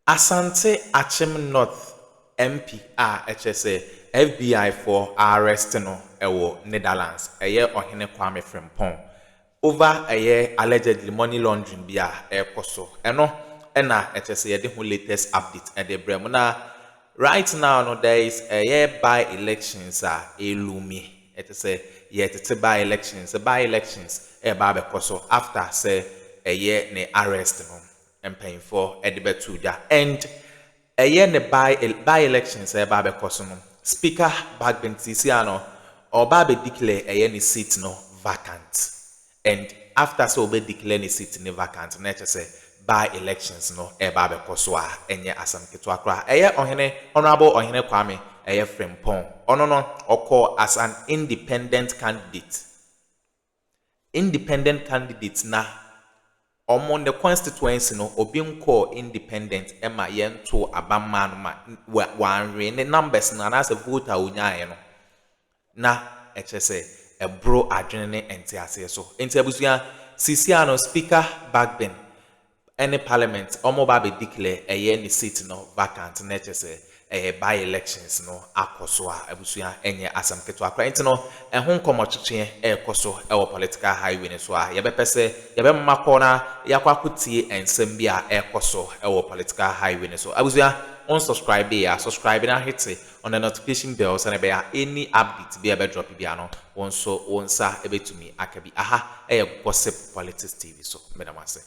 Asante Akyem North MP a ɛkyerɛ sɛ FBI foɔ arrest no wɔ Netherlands, ɛyɛ Ɔhene Kwame Frimpong, over ɛyɛ allegedly money laundering bi a ɛrekɔ so. Ɛno ɛna ɛkyerɛ sɛ yɛde ho latest update ɛde brɛ mu. Na right now no, there is ɛyɛ by elections a ɛloom. Ɛte sɛ yɛtete by elections ɛreba abɛkɔ so after sɛ ɛyɛ ne arrest no mpanyinfoɔ ɛde bɛto dwa, and ɛyɛ ne by elections ɛreba abɛkɔ so no, Speaker Bagbin sisi ano ɔba abɛ declare ɛyɛ ne seat no vacant, and after sɛ ɔbɛ declare ne seat ne vacant na ɛkyɛ sɛ by elections no ɛreba abɛkɔ so a ɛnyɛ asɛm ketewa koraa. Ɛyɛ ɔhene, Honourable Ɔhene Kwame ɛyɛ Frimpong, ɔno no ɔkɔ as an independent candidate. Independent candidate na ɔmo ne constituency no, obi nkɔɔ independent ɛma yɛnto aba mmaa no ma wanwe ne numbers no anaasɛ vote a onyaeɛ no na ɛkyerɛ sɛ ɛboro adwene ne nteaseɛ so. Nti abusua, sisi ano Speaker Bagbin ɛne Parliament ɔmo ba abɛ declare ɛyɛ ne seat no vacant na ɛkyerɛ sɛ ɛyɛ by elections no akɔ so a, abusua, ɛnyɛ asɛm ketewa koraa. Nti no ɛho nkɔmmɔtwetwe ɛrekɔ so ɛwɔ political highway no so a yɛbɛpɛ sɛ yɛbɛmma kɔ na yɛakɔ akɔtie nsɛm bi a ɛrekɔ so ɛwɔ political highway no so. Abusua, on subscribe yɛ a, subscribe na hit on the notification bell sɛnɛ ɛbɛyɛ any update bi a ɛbɛdrop bi ano, wɔn nso wɔn nsa ɛbɛtumi aka bi. Aha ɛyɛ Gossip Politics TV so. Mmɛdam ase.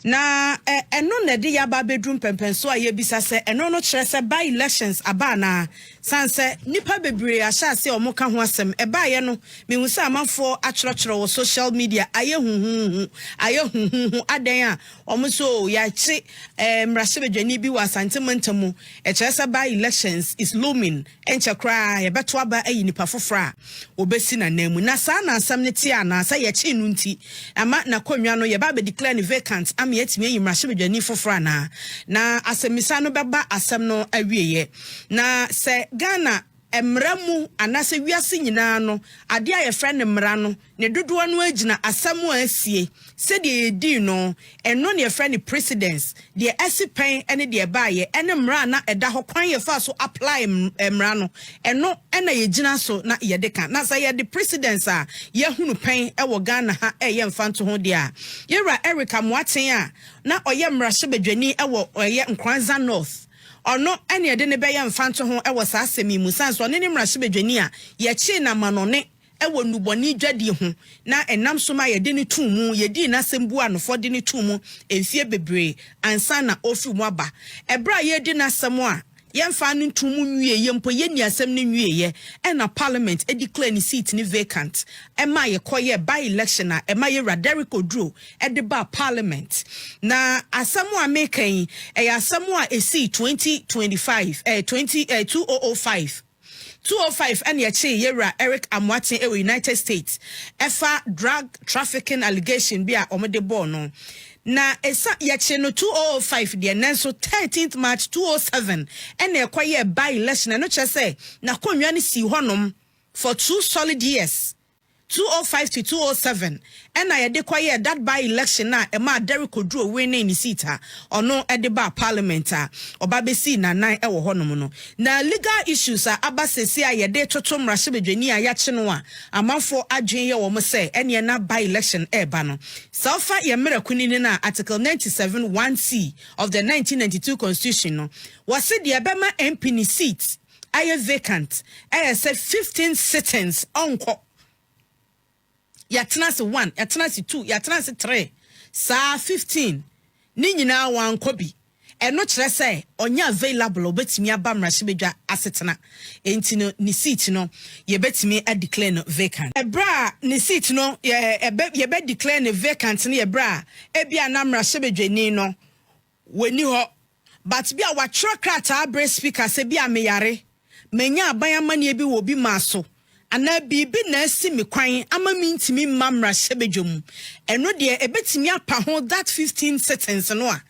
Na ɛno na ɛde yaba abɛduru mpɛmpɛnso a yɛbisa sɛ ɛno no kyerɛ sɛ by elections aba anaa, san sɛ nnipa bebree ahyɛ ase a wɔn ka ho asɛm. Ɛbaayɛ no, mehu sɛ amanfoɔ atwerɛtwerɛ wɔ social media, ayɛ huhuhu, ayɛ huhuhu. Adan a wɔn nso yɛakye mmarahyɛbadwani bi wɔ Asante mantam mu, ɛkyerɛ sɛ by elections is looming, ɛnkyɛ koraa yɛbɛto aba ayi nipa foforɔ a wɔbɛsi n'anan mu. Na saa na asɛm no te anaa sɛ yɛkye no nti ama n'akonnwa no yɛba abɛdeclare no vacant ama yɛatumi ayi mmarahyɛbadwani foforɔ anaa? Na asɛmmisa no bɛba asɛm no awieɛ. Na sɛ Ghana mmara mu anaasɛ wiase nyinaa no, adeɛ a yɛfrɛ no mmara no, ne dodoɔ no agyina asɛm a asie sɛdeɛ yɛdii no, ɛno ne yɛfrɛ no precedence. Deɛ ɛsi pɛn ne deɛ ɛbaayɛ ɛne mmara na ɛda hɔ, kwan yɛfa so apply mmara no, ɛno ɛna yɛgyina so na yɛde ka. Na sɛ yɛde precedence a yɛhunu pɛn ɛwɔ Ghana ha ɛyɛ mfa nto ho deɛ a, yɛwura Eric Amoaten a na ɔyɛ mmarahyɛbadwani ɛwɔ ɛyɛ Nkoranza North, ɔno ɛne yɛde ne bɛyɛ mfa nto ho ɛwɔ saa asɛm yi mu, san so ɔne ne mmarahyɛbadwani a yɛkyee namanɔne ɛwɔ nnubɔne dwadie ho na ɛnam so ma yɛde ne tuu mu, yɛdii n'asɛm bu anofoɔ de ne tuu mu mfie bebree ansa na ɔfiri mu aba. Ɛberɛ a yɛdi n'asɛm a yɛmfa no nto mu nwieɛ mpo, yɛnni asɛm no nwieɛ, ɛna Parliament declare ne seat ne vacant, ɛma yɛkɔyɛ by election a ɛma yɛwura Derek Oduro ɛde ba Parliament. Na asɛm a meka yi, ɛyɛ asɛm a ɛsii 2025 20 2005 205 ɛna yɛkyee yɛwura Eric Amoaten ɛwɔ United States ɛfa drug trafficking allegation bi a wɔde bɔɔ no. Na ɛsa yɛkye no 2005 deɛ, nanso 13th March 207 ɛna ɛkɔyɛ by election. Ɛno kyerɛ sɛ n'akonnwa no si hɔnom for 2 solid years, 205 to 207, ɛna yɛde kɔyɛ that by election a ɛma Derek Oduro win ne seat a ɔno ɛde ba Parliament a ɔba bɛsi nanan ɛwɔ hɔnom no. Na legal issues a aba sesi a yɛde toto mmarahyɛbadwani a yɛakye no a amanfoɔ adwene yɛ wɔn sɛ ɛneɛ na by election ɛreba no, sɛ ɔfa yɛn mmerɛ kunini no a, Article 97 1C of the 1992 Constitution no, wɔsi deɛ ɛbɛma MP ne seat ayɛ vacant ɛyɛ sɛ 15 sittings ɔnkɔ. Yɛatena ase 1, yɛatena ase 2, yɛatena ase 3, saa 15 ne nyinaa wankɔ bi, ɛno kyerɛ sɛ ɔnyɛ available, ɔbɛtumi aba mmarahyɛbadwa asetena. Nti no ne seat no yɛbɛtumi adeclare no vacant. Ɛberɛ a ne seat no yɛbɛ declare no vacant no, yɛberɛ a ebi a na mmarahyɛbadwani no wɔni hɔ, but bi a watwerɛ krataa berɛ Speaker sɛ bi a meyare, manya aban amanneɛ bi wɔ obi maa so anaa biribi na asi me kwan ama me ntumi mma mmarahyɛbadwa mu, ɛno deɛ ɛbɛtumi apa ho that 15 sittings no a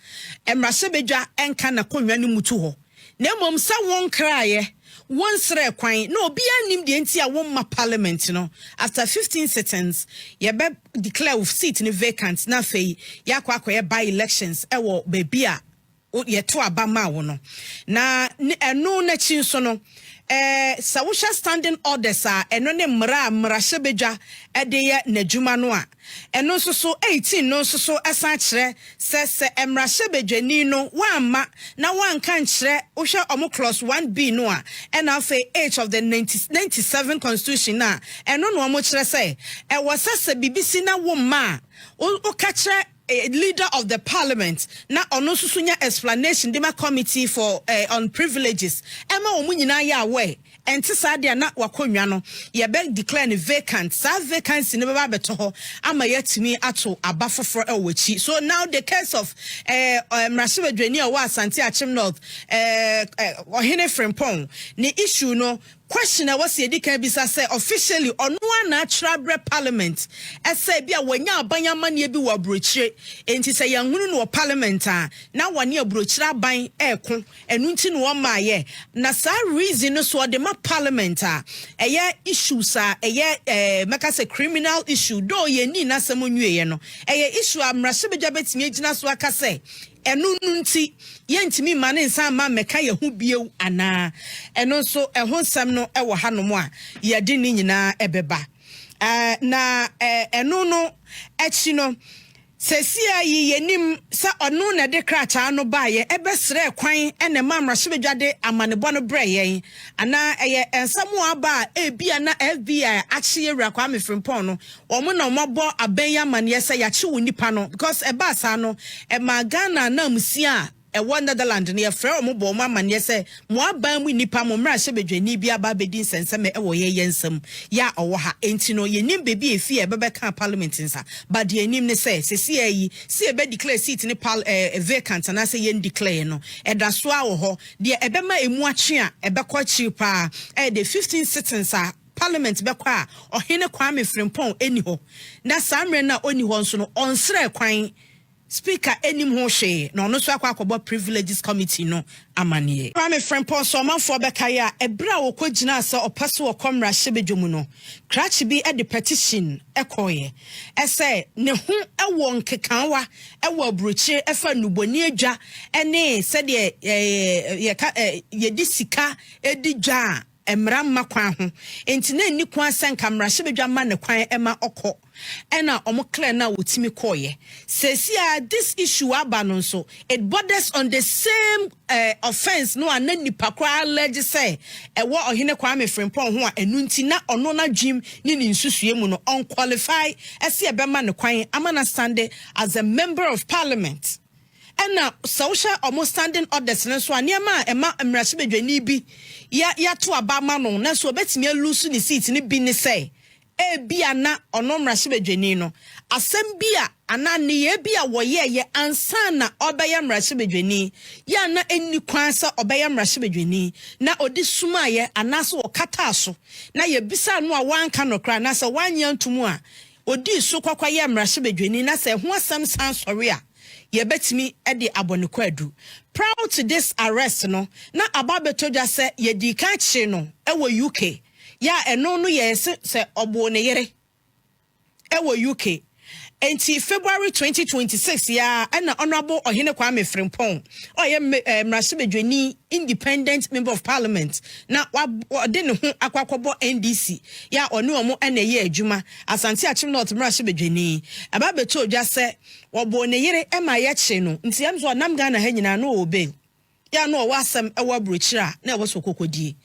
mmarahyɛbadwa ɛnka n'akonnwa no mu to hɔ. Na mmom sɛ wɔn kraeɛ, wɔn srɛ kwan na obiara nim deɛ nti a wɔn Parliament no, after 15 sittings yɛbɛ declare seat no vacant na afei yɛakɔ akɔyɛ by elections ɛwɔ baabi a Yɛto aba maa wo no, na ɛno n'akyi nso no, sɛ wohyɛ standing orders a, ɛno ne mmara a mmarahyɛbadwa ɛde yɛ n'adwuma no a, ɛno nso so 18 no nso so ɛsan kyerɛ sɛ mmarahyɛbadwani no wamma na wanka nkyerɛ, wohwɛ ɔmo clause 1B no a, ɛna afei H of the 90, 97 Constitution a, ɛno na ɔmo kyerɛ sɛ ɛwɔ sɛ biribi si na wo mma a, woka kyerɛ leader of the parliament na ɔno nso so nya explanation de ma Committee for on Privileges, ɛma wɔn nyinaa yɛ aware. Ɛnte saa deɛ, na wakonnwa no yɛbɛ declare no vacant. Saa vacancy no bɛba abɛtɔ hɔ ama yɛatumi ato aba foforɔ ɛwɔ akyi. So now the case of mmarahyɛbadwani a ɔwɔ Asante Akyem North, Ɔhene Frimpong, ne issue no, question a wɔsi edi kan bisa sɛ officially ɔno a na atwerɛ abrɛ parliament ɛsɛ bi a wɔnya aban amanneɛ bi wɔ aburokyire, nti sɛ yɛn hunu no wɔ parliament a, na wɔne aburokyire aban ɛɛko, ɛnu nti na wɔn maayɛ, na saa reason no so ɔde ma parliament a, ɛyɛ issues a ɛyɛ mɛka sɛ criminal issue, though yɛn ni n'asɛm nwieɛ no, ɛyɛ issue a mmarahyɛbadwa bɛtumi agyina so aka sɛ ɛno no nti yɛntumi mma ne nsa mma mmɛka yɛn ho bio anaa. Ɛno nso ɛho nsɛm no ɛwɔ hanom a yɛde ne nyinaa ɛbɛba. Na ɛno no akyi no, sɛsia yi yɛnim sɛ ɔno na ɛde krataa no baeɛ ɛbɛsrɛ kwan, ɛna ɛma mmarahyɛbadwa de amanebɔ no brɛ yɛn, anaa ɛyɛ nsɛm a aba a ebia na FBI akye Ewura Kwame Frimpong no, wɔn na wɔn abɔ abɛn yi amanneɛ sɛ yɛakye wo nipa no, because ɛbaa saa no, ɛma Ghana anamsia a ɛwɔ Netherland no, yɛfrɛ wɔn bɔ wɔn amanneɛ sɛ mo aban mu nipa, mo mmarahyɛbadwani bi aba abɛdi nsɛnsɛm ɛwɔ yɛn nsam yɛ a ɔwɔ ha. Enti no yɛnim beebi efi a ɛbɛbɛka parliament nsa, but deɛ anim ne sɛ sɛsi ayi si ɛbɛ declare seat ne pal vacant anaasɛ yɛn declare no, ɛda so a wɔ hɔ deɛ ɛbɛma emu akye a ɛbɛkɔ akyiri paa. Ɛyɛ the 15 sittings a parliament bɛkɔ a Ɔhene Kwame Frimpong ɛni hɔ, na saa mmerɛ no a ɔni hɔ nso no, ɔnsrɛ kwan, speaker anim ho hwee, na ɔno nso akɔ akɔbɔ Privileges Committee no amanneɛ. Kwame Frimpong sɛ ɔmanfoɔ bɛkaeɛ a, ɛberɛ a wɔkɔ gyinaa sɛ ɔpɛ so wɔkɔ mmarahyɛbadwa mu no, krakye bi de petition ɛkɔɔyɛ ɛsɛ ne ho ɛwɔ nkekaawa ɛwɔ aburokyire ɛfa nnubɔni adwa ɛne sɛdeɛ yɛka yɛde sika ɛdi dwa a mmara mma kwan ho, nti na nni kwan sɛ nka mmarahyɛbadwa ma ne kwan ɛma ɔkɔ, ɛna ɔmo clear na wɔtumi kɔɔyɛ. Sɛsi a this issue aba no nso, it borders on the same offence no a na nipa koraa allege sɛ ɛwɔ Ɔhene Kwame Frimpong ho a, ɛnu nti na ɔno n'adwim ne ne nsusue mu no unqualify ɛsɛ ɛbɛma ne kwan ama na stand as a member of parliament. Ɛna sɛ wohyɛ ɔmo standing orders no nso a, nneɛma a ɛma mmarahyɛbadwani bi yɛ yɛato aba ama no na nso obetumi alose ne seat no bi ne sɛ ebia na ɔno mmarahyɛbadwani no asɛm bi a anaa nneyɛɛ bi a wɔyɛɛyɛ ansa na ɔbɛyɛ mmarahyɛbadwani yɛ a na ɛnni kwan sɛ ɔbɛyɛ mmarahyɛbadwani na ɔde sumaayɛ anaasɛ ɔkataa so na yɛbisa no a wanka nokora anaasɛ wanyɛ ntom a ɔdii so kɔkɔ yɛ mmarahyɛbadwani, na sɛ ɛho asɛm san sɔre a, yɛbɛtumi de abɔ ne kwadu. Prior to this arrest no, na aba abɛtɔ dwa sɛ yɛdi kan kyere no wɔ UK yɛ a, ɛno no yɛ sɛ ɔboo ne yere ɛwɔ UK. Nti February 2026 ya ɛna Honourable Ɔhene Kwame Frimpong, ɔyɛ mmarahyɛbadwani, independent member of parliament, na ɔde ne ho akɔ akɔbɔ NDC yɛ a ɔne wɔn ɛna ɛyɛ adwuma, Asante Akyem North mmarahyɛbadwani, ɛba abɛtɔ odwa sɛ wɔbɔ ne yere ɛma yɛkye no. Nti ɛm so ɔnam Ghana ha nyinaa no ɔwɔ bail yɛ a na ɔwɔ asɛm ɛwɔ aburokyire a na ɛwɔ so kɔkɔdie,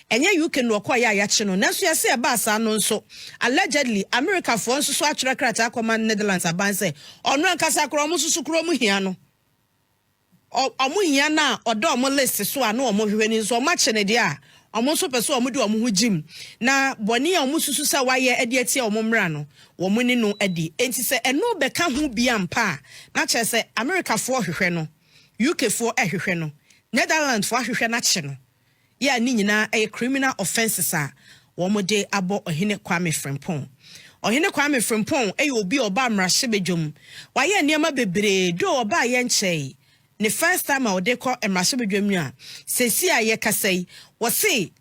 ɛnyɛ UK no ɔkɔ yɛ a yɛakye no. Nanso yɛsɛ ɛbaa saa no nso, allegedly Americafoɔ nso so atwerɛ krataa akɔma Netherlands aban sɛ ɔno ankasa koraa ɔmo nso so kuro mu hia no, ɔmo hia no a ɔda ɔmo list so a na ɔmo hwehwɛ ni nso ɔmo akye ne deɛ a, ɔmo nso pɛ sɛ ɔmo de ɔmo ho gyim na bɔne a ɔmo susu sɛ wayɛ de atia ɔmo mmra no, wɔn ne no adi. Enti sɛ ɛno bɛka ho bi ampa a, na kyerɛ sɛ Americafoɔ hwehwɛ no, UK foɔ ɛhwehwɛ no, Netherlands foɔ ahwehwɛ n'akye no yɛ a, ne nyinaa ɛyɛ criminal offences a wɔn de abɔ Ɔhene Kwame Frimpong. Ɔhene Kwame Frimpong ɛyɛ obi a ɔba mmarahyɛbadwam, wayɛ nneɛma bebree do. Ɔba yɛ nkyɛn ne first time a ɔde kɔ mmarahyɛbadwam a sɛsi a yɛkasa yi, wɔse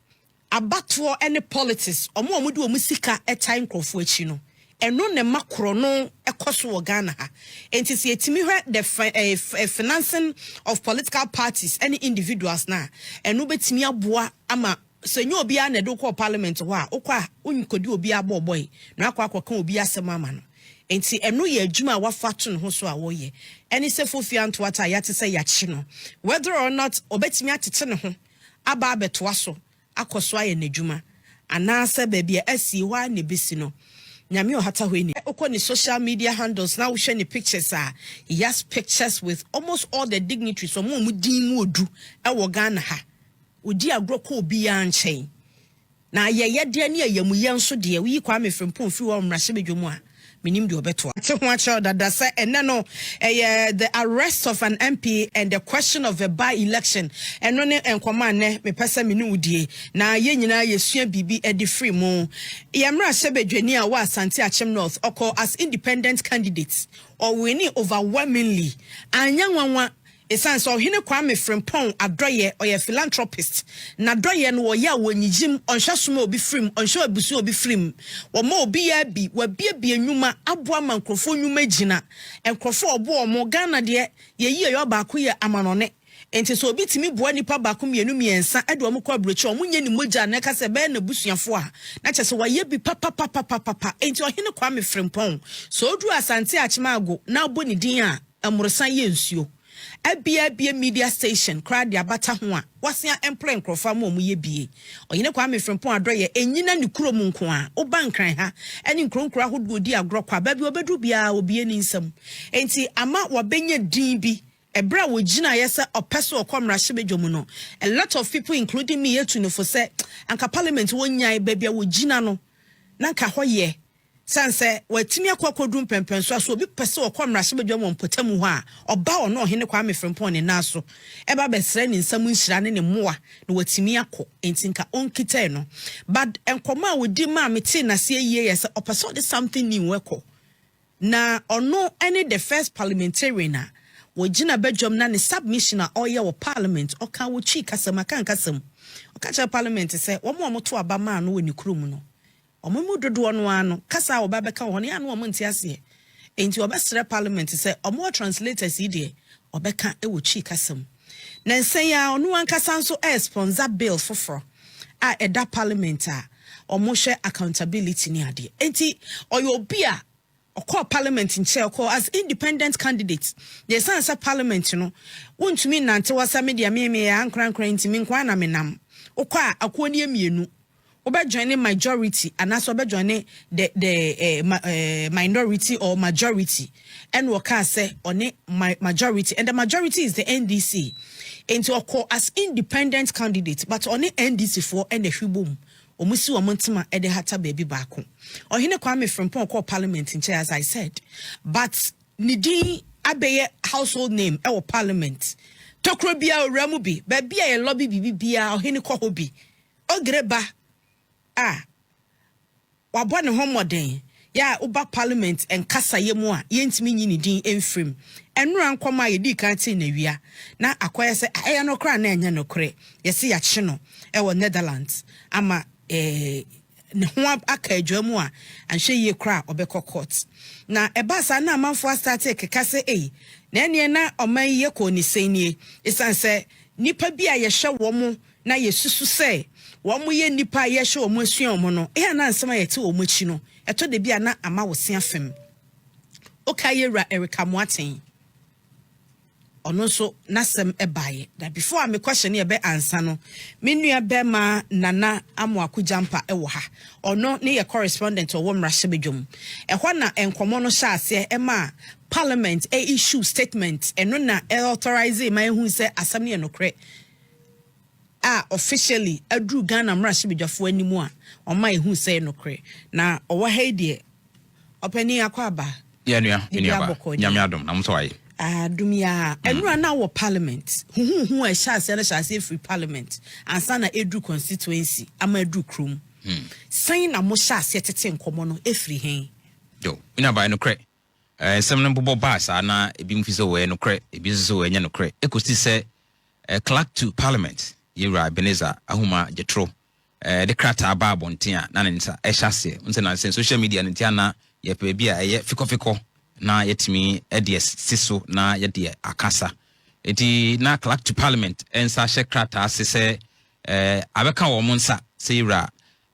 abatoɔ ne politics, ɔmo a ɔmo de ɔmo sika ɛtae nkurɔfoɔ akyi no. Ɛno na ɛma korɔno ɛkɔ so wɔ Ghana ha. Nti sɛ yɛtumi hwɛ the financing of political parties ɛne individuals na ɛno bɛtumi aboa ama sɛ nye obiara na ɛde wokɔ parliament hɔ a, wokɔ a wonkɔdi obiara bɔɔbɔi na akɔ akɔka obi asɛm ama no. Nti ɛno yɛ adwuma a wafa to ne ho so a wɔyɛ. Ɛne sɛ Fofia Ntoata a yɛate sɛ yɛakye no, whether or not ɔbɛtumi atete ne ho aba abɛtoa so akɔ so ayɛ n'adwuma anaasɛ baabi a asi hɔ a na ebesi no, Nyame ɔhata hɔ ni. Wokɔ ne social media handles na wohwɛ ne pictures a, he has pictures with almost all the dignitaries, ɔmo a ɔmo din mu odu ɛwɔ Ghana ha. Odi agorɔ kɔ obiara nkyɛn na ayɛyɛdeɛ ne ayamuyɛ nso deɛ, woyi Kwame Frimpong firi hɔ mmarahyɛbadwa mu a, menim deɛ ɔbɛtoa te ho akyerɛw dada sɛ ɛnɛ no ɛyɛ the arrest of an MP and the question of a by election. Ɛno ne nkɔmɔ a nnɛ mepɛ sɛ me ne wo die na yɛn nyinaa yɛsua biribi de firi mu. Yɛn mmarahyɛbadwani a wɔ Asante Akyem North, ɔkɔ as independent candidate, ɔwin overwhelmingly. Anya nwanwa ɛsiane sɛ Ɔhene Kwame Frimpɔn adɔyɛ, ɔyɛ philanthropist na dɔyɛ no wɔyɛ a wɔnyigyim, ɔnhwɛ som a obi firim, ɔnhwɛ abusua obi firim, wɔma obi yɛ bi wabiebie nnwuma aboa ma nkurɔfoɔ nnwuma gyina, nkurɔfoɔ ɔbo ɔmo. Ghana deɛ, yɛyi ɛyɛ ɔbaako yɛ amanɔne. Nti sɛ obi tumi boa nipa baako, mmienu, mmiɛnsa ɛde wɔn kɔ aburokyi, wɔn nyɛ ne mogya na ɛka sɛ bɛyɛ n'abusuafo a, na kyerɛ sɛ wɔayɛ bi papapapapapa. Nti Ɔhene Kwame Frimpɔn, sɛ oduru Asante Akyemago na abɔ ne din a, mmorosan yɛ nsuo abiabie media station koraa de abata ho a wasia employ nkurɔfoɔ ama wɔn yɛ bie. Ɔhene Kwame Frimpɔn adɔyɛ enyina ne kurom nko a, ɔba Nkran ha ɛne nkuronkuro ahodoɔ di agorɔ kɔ a, baabi ɔbɛduru biara obie ne nsam. Nti ama wɔbɛnya din bi. Ɛberɛ a wɔgyinaeɛ sɛ ɔpɛ so ɔkɔ mmarahyɛbadwa mu no, a lot of people including me yɛtu no fo sɛ anka parliament wɔnyae baabi a wɔgyina no na nka hɔ yɛ san sɛ watumi akɔ akɔduru mpɛmpɛnso a so obi pɛ sɛ ɔkɔ mmarahyɛbadwa mu wɔ mpɔtamu hɔ a, ɔba ɔno Ɔhene Kwame Frimpɔn ne nan so ɛba bɛsrɛ ne nsam nhyira ne ne mmoa na watumi akɔ. Nti nka ɔnkitae no, but nkɔmɔ a wɔdi maa metee n'aseɛ yie yɛ sɛ ɔpɛ sɛ ɔde something new ɛkɔ na ɔno ne the first parliamentarian a wɔgyina badwam na ne submission a ɔyɛ wɔ parliament, ɔka wɔ Twi kasam, aka nkasam, ɔka kyerɛ parliament sɛ wɔn a wɔto aba maa no wɔ ne kurom no, wɔn mu dodoɔ no ara no kasa a wɔba bɛka wɔ hɔ no yɛ ano wɔn nte aseɛ. Nti ɔbɛsrɛ parliament sɛ wɔn wɔ translators yi deɛ, ɔbɛka wɔ Twi kasam. Na nsɛn a ɔno ankasa nso ɛyɛ sponsor bill foforɔ a ɛda parliament a wɔhwɛ accountability ne adeɛ. Nti ɔyɛ obi a ɔkɔɔ parliament nkyɛn, ɔkɔɔ as independent candidate. Deɛ ɛsiane sɛ parliament no wontumi nnante wɔ sɛ medeɛ meemeyɛ ankorankora, ntumi nko ana menam wokɔ a, akuo ne mmienu wobɛjoin ne majority anaasɛ wobɛjoin ne the minority or majority. Ɛna ɔkaa sɛ ɔne majority, and the majority is the NDC. Nti ɔkɔ as independent candidate, but ɔne NDC foɔ ɛna ɛhwi bom, wɔn si wɔn ntoma ɛde hata baabi baako. Ɔhene Kwame Frimpɔn kɔɔ parliament nkyɛn, as I said, but ne din abɛyɛ household name ɛwɔ parliament. Tokuro biara owura mu bi, baabi a yɛ lobby bibi biara, ɔhene kɔ hɔ bi ɔgere ba a wabɔ ne ho mmɔden yɛ a woba parliament nkasayɛ mu a, yɛntumi nyi ne din mfirim. Ɛnora nkɔmɔ a yɛdii kan tee n'awia na akɔyɛ sɛ ɛyɛ nokorɛ a na ɛnyɛ nokorɛ, yɛsi yɛakye no ɛwɔ Netherlands ama ne ho aka adwa mu a, anhwɛ yie koraa ɔbɛkɔ court. Na ɛbaa saa na amanfoɔ astart keka sɛ ei, na ɛneɛ na ɔman yi yɛkɔɔ ne sɛn nie? Ɛsiane sɛ nnipa bi a yɛhyɛ wɔn mo na yɛsusu sɛ wɔn mo yɛ nnipa a yɛhyɛ wɔn asua wɔn no, ɛyɛ na nsɛm a yɛte wɔn akyi no ɛtɔ de bi a na ama wo se afam. Woka yɛwura Erika Moaten, ɔno nso n'asɛm ɛbaeɛ. Na before a mekɔhyɛ no yɛbɛ ansa no, me nua bɛrima Nana Amoako Jampa ɛwɔ ha. Ɔno ne yɛ correspondent ɔwɔ mmarahyɛbadwam ɛhɔ na nkɔmmɔ no hyɛ aseɛ ɛma parliament ɛ issue statement. Ɛno na ɛ authorize ma ehu sɛ asɛm no yɛ nokorɛ a officially aduru Ghana mmarahyɛbadwafoɔ anim a ɔma ehu sɛ yɛ nokorɛ. Na ɔwɔ ha yi deɛ, ɔpanin, akɔ aba. Yɛ nua, me nua ba, Nyame adom na mo nso ayɛ. Adum ya. Ɛnura na wɔ parliament huhuhu a ɛhyɛ aseɛ no, hyɛ aseɛ firi parliament ansa na eduru constituency ama eduru kurom. Sɛn na mo hyɛ aseɛ tete nkɔmɔ no efiri hɛn? Yo, me nua ba, nokorɛ. Nsɛm no bobɔ baa saa na ebi mu fi sɛ wɔyɛ nokorɛ, ebi nso sɛ wɔyɛ nokorɛ. Ekosi sɛ clerk to parliament, yɛwura Ebenezer Ahuma Gyetoro, de krataa baa abɔnten a na ne nsa ɛhyɛ aseɛ. Nsɛ na nsɛn social media no nti ana. Yɛpɛ baabi a ɛyɛ fikɔfikɔ na yɛtumi de asi so na yɛde akasa. Nti na clerk to parliament nsa hyɛ krataa ase sɛ abɛka wɔn nsa sɛ yɛwura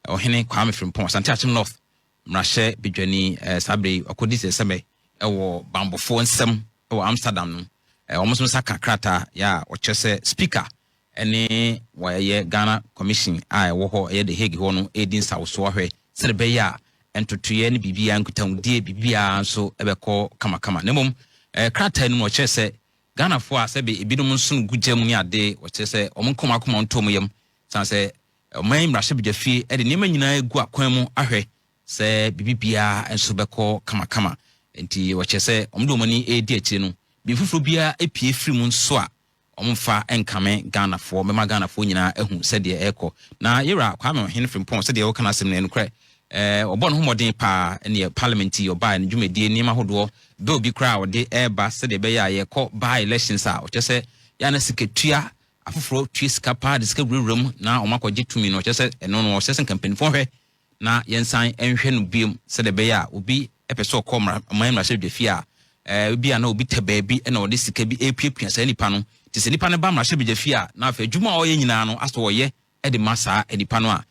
Ɔhene Kwame Frimpong, Asante Akyem North mmarahyɛ badwani, saa bere yi ɔkɔdi sɛ sɛmɛ ɛwɔ bambɔfoɔ nsɛm ɛwɔ Amsterdam no, wɔn nso nsa ka krataa yɛ a ɔkyerɛ sɛ speaker ɛne wɔyɛ Ghana Commission a ɛwɔ hɔ, ɛyɛ The Hague hɔ no, ɛredi nsawosoɔ ahwɛ sɛde bɛyɛ a ntotoeɛ ne biribiara, nkitahodie, biribiara nso ɛbɛkɔ kamakama. Na mmom krataa no mu ɔkyerɛ sɛ Ghanafoɔ a sɛbe ebinom nso no gu gya mu ne ade, wɔkyerɛ sɛ wɔn nkɔm akoma nto wɔn yam, san sɛ ɔman mmarahyɛbadwafie de nneɛma nyinaa gu akwan mu ahwɛ sɛ biribi biara nso bɛkɔ kamakama. Nti wɔkyerɛ sɛ wɔn de wɔn ani redi akyire no, biribi foforɔ biara epie firi mu nso a, wɔmfa nkame Ghanafoɔ, mɛma Ghanafoɔ nyinaa ahu sɛdeɛ ɛrekɔ. Na yɛwura Kwame Ɔhene Frimpong, sɛdeɛ wɔka n'asɛm no, ɛnokorɛ, ɔbɔ ne ho mmɔden paa. Ɛneɛ parliament yi ɔbaa no dwumadie, nneɛma ahodoɔ, bill bi koraa a ɔde ɛreba sɛdeɛ ɛbɛyɛ a yɛkɔ by elections a, ɔkyerɛ sɛ yɛana sikatua afoforɔ tue sika paa de sika wurawura mu na wɔn akɔgye tumi no, ɔkyerɛ sɛ ɛno no ɔkyerɛ sɛ nka mpanimfoɔ hwɛ na yɛnsan nhwɛ no biom sɛdeɛ ɛbɛyɛ a obi pɛ sɛ ɔkɔ ɔman mmarahyɛbadwafie a, bi a na obi tɛ baabi na ɔde sika bi epuapua saa nipa no. Te sɛ nipa no ba mmarahyɛbadwafie a, na afei adwuma a ɔyɛ nyinaa no asɔ ɔyɛ de ma saa nipa no a,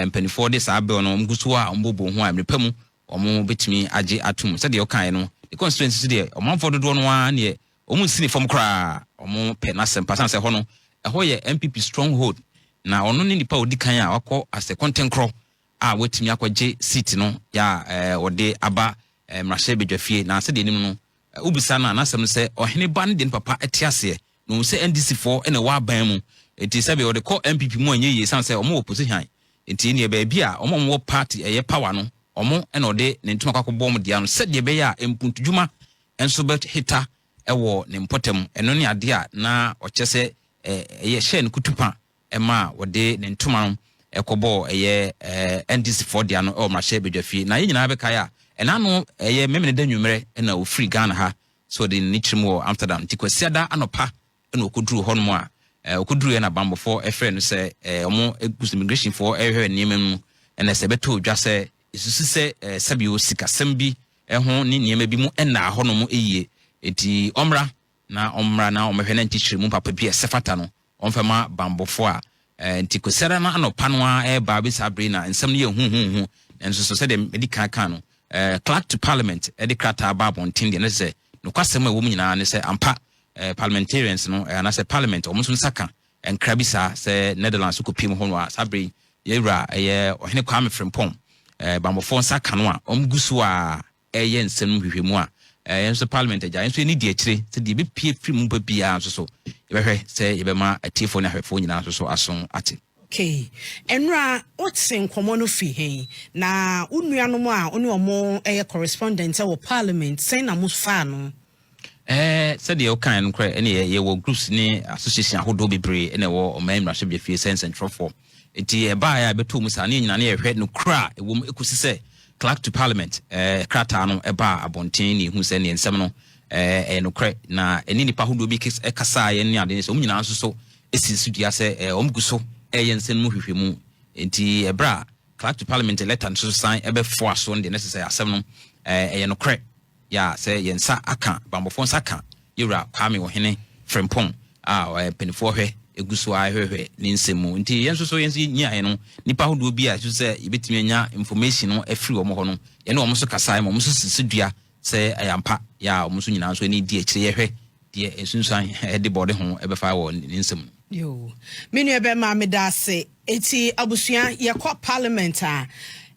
mpanimfoɔ de saa bill no wɔn gu so a wɔbɔbɔ ho a mmerɛ pa mu wɔn bɛtumi agye atum. Sɛdeɛ ɔkaeɛ no, ne constituency so deɛ, ɔmanfoɔ dodoɔ no ara neɛ wɔn nsi ne fam koraa, wɔn pɛ n'asɛm pa, san sɛ ɛhɔ no ɛhɔ yɛ NPP stronghold, na ɔno ne nipa a ɔdi kan a wakɔ asɛ kɔntɛnkorɔ a watumi akɔgye seat no yɛ a wɔde aba mmarahyɛ badwafie. Na sɛdeɛ anim no wobisa no a, n'asɛm no sɛ ɔhene ba no deɛ ne papa te aseɛ na ohun sɛ NDC foɔ na ɛwɔ aban mu, nti sɛbi ɔde kɔ NPP mu a ɛnyɛ yie, san sɛ wɔn wɔ position. Nti neɛ baabi a wɔn a wɔwɔ party ɛyɛ power no, wɔn na ɔde ne ntoma kɔ akɔbɔ wɔn dea no sɛdeɛ ɛbɛyɛ a mpuntudwuma nso bɛheta ɛwɔ ne mpɔtam. Ɛno ne adeɛ a na ɔkyɛ sɛ ɛyɛ hyɛ no kutupa ɛma a wɔde ne ntoma no ɛkɔbɔɔ ɛyɛ NDC foɔ dea no ɛwɔ mmarahyɛ badwafie. Na yɛn nyinaa bɛkae a, ɛna no ɛyɛ Memene da nwummerɛ ɛna ofiri Ghana ha sɛ ɔde n'ani kyerɛ mu wɔ Amsterdam. Nti Kwasiada anɔpa ɛna ɔkɔduru hɔnom a, ɔkɔduru yɛ na bambɔfoɔ ɛfrɛ no sɛ ɔmo egu immigration foɔ ɛhwɛ nneɛma mu, ɛna sɛ ɛbɛtɔ odwa sɛ esusu sɛ sɛbio sikasɛm bi ɛho ne nneɛma bi mu ɛna hɔnom yie, eti ɔmmra na ɔmmra na ɔmmɛhwɛ na nkyekyere mu papa bi a ɛsɛ fata no ɔmfɛma bambɔfoɔ a nti Kwasiada no anɔpa no a ɛreba bi saa bere na nsɛm no yɛ huhuhu. Nanso so sɛdeɛ mɛdi kan kan no, clerk to parliament ɛde krataa ba abɔnten deɛ, ne sɛ nokwasɛm a ɛwɔ mu nyinaa ne sɛ ampa parliamentarians no anaasɛ parliament wɔn nso nsa ka nkra bi saa sɛ Netherlands kɔpie mu hɔ no a, saa bere yɛwura ɛyɛ Ɔhene Kwame Frimpong, bambɔfoɔ nsa ka no a wɔn gu so a ɛyɛ nsɛm no hwehwɛ mu a, yɛn nso parliament agya yɛn nso yɛni di akyire sɛ deɛ ebɛpie firi mu ba biara nso so yɛbɛhwɛ sɛ yɛbɛma atiefoɔ ne ahwɛfoɔ nyinaa nso so aso ate. Okay, ɛnura wote nkɔmɔ no fi hɛn na wo nuanom a wo ne ɔmo ɛyɛ correspondent wɔ parliament, sɛn na mo faa no? Sɛdeɛ wokae no korɛ, ɛne yɛwɔ groups ne association ahodoɔ bebree ɛna ɛwɔ ɔman mmarahyɛbadwafie sɛ nsɛntwerɛfoɔ. Nti ɛbaeɛ a ɛbɛtɔ mu saa ne nyinaa ne yɛhwɛ nokora a ɛwɔ mu ɛkɔsi sɛ clerk to parliament krataa no ɛbaa abɔnten ne ɛhu sɛ neɛ nsɛm no ɛyɛ nokorɛ, na ɛne nipa ahodoɔ bi ɛkasaeɛ ne ade sɛ wɔn nyinaa nso so ɛsi so dua sɛ wɔn gu so ɛyɛ nsɛm no mu hwehwɛ mu. Nti ɛberɛ a clerk to parliament letter nso san ɛbɛfoa so no deɛ, ne sɛ asɛm no ɛyɛ nokorɛ yɛ a sɛ yɛn nsa aka, bambɔfoɔ nsa ka yɛwura Kwame Ɔhene Frimpong a mpanimfoɔ hwɛ egu so a ɛhwehwɛ ne nsɛm mu. Nti yɛn nso so yɛn nso nyaeɛ no, nipa ahodoɔ bi a ɛso sɛ yɛbɛtumi anya information no afiri wɔn hɔ no, yɛne wɔn nso kasa ma wɔn nso sisi dua sɛ ɛyɛ ampa yɛ a wɔn nso nyinaa nso ani di akyire, yɛhwɛ deɛ nsunsuan ɛde bɔde ho ɛbɛfa wɔ ne nsɛm no. Yo, me nua bɛma, meda ase. Eti abusua, yɛkɔ parliament a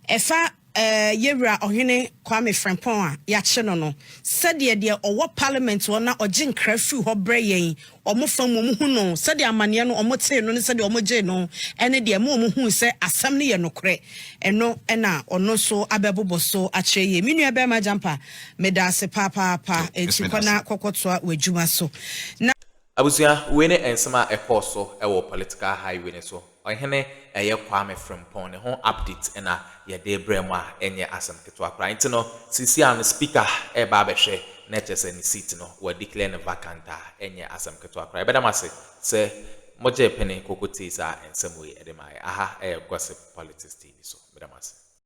ɛfa yɛwura Ɔhene Kwame Frɛmpɔn a yɛakye no, sɛdeɛ deɛ ɔwɔ parliament hɔ na ɔgye nkra firi hɔ brɛ yɛn, ɔmo fa mu ɔmo hu no, sɛdeɛ amanneɛ no ɔmo tee no ne sɛdeɛ ɔmo gye no ɛne deɛ mo ɔmo hu sɛ asɛm no yɛ nokorɛ, ɛno ɛna ɔno nso abɛbobɔ so akyerɛ yie. Me nua bɛrima Jampa, meda ase papaapa. Eti kɔ na kɔkɔtoa w'adwuma so na Abusua, wei ne nsɛm a ɛkɔɔ so ɛwɔ political highway ne so. Ɔhene ɛyɛ Kwame Frimpong ne ho update ɛna yɛde brɛ mu a ɛnyɛ asɛm ketewa koraa. Nti no sisi a no speaker ɛreba abɛhwɛ na ɛkyerɛ sɛ ne seat no wɔ declare no vacant a ɛnyɛ asɛm ketewa koraa. Yɛbɛda mo ase sɛ mogye pene koko tee saa nsɛm wei ɛde ma yɛ. Aha ɛyɛ Gossip Politics TV so. Meda mo ase.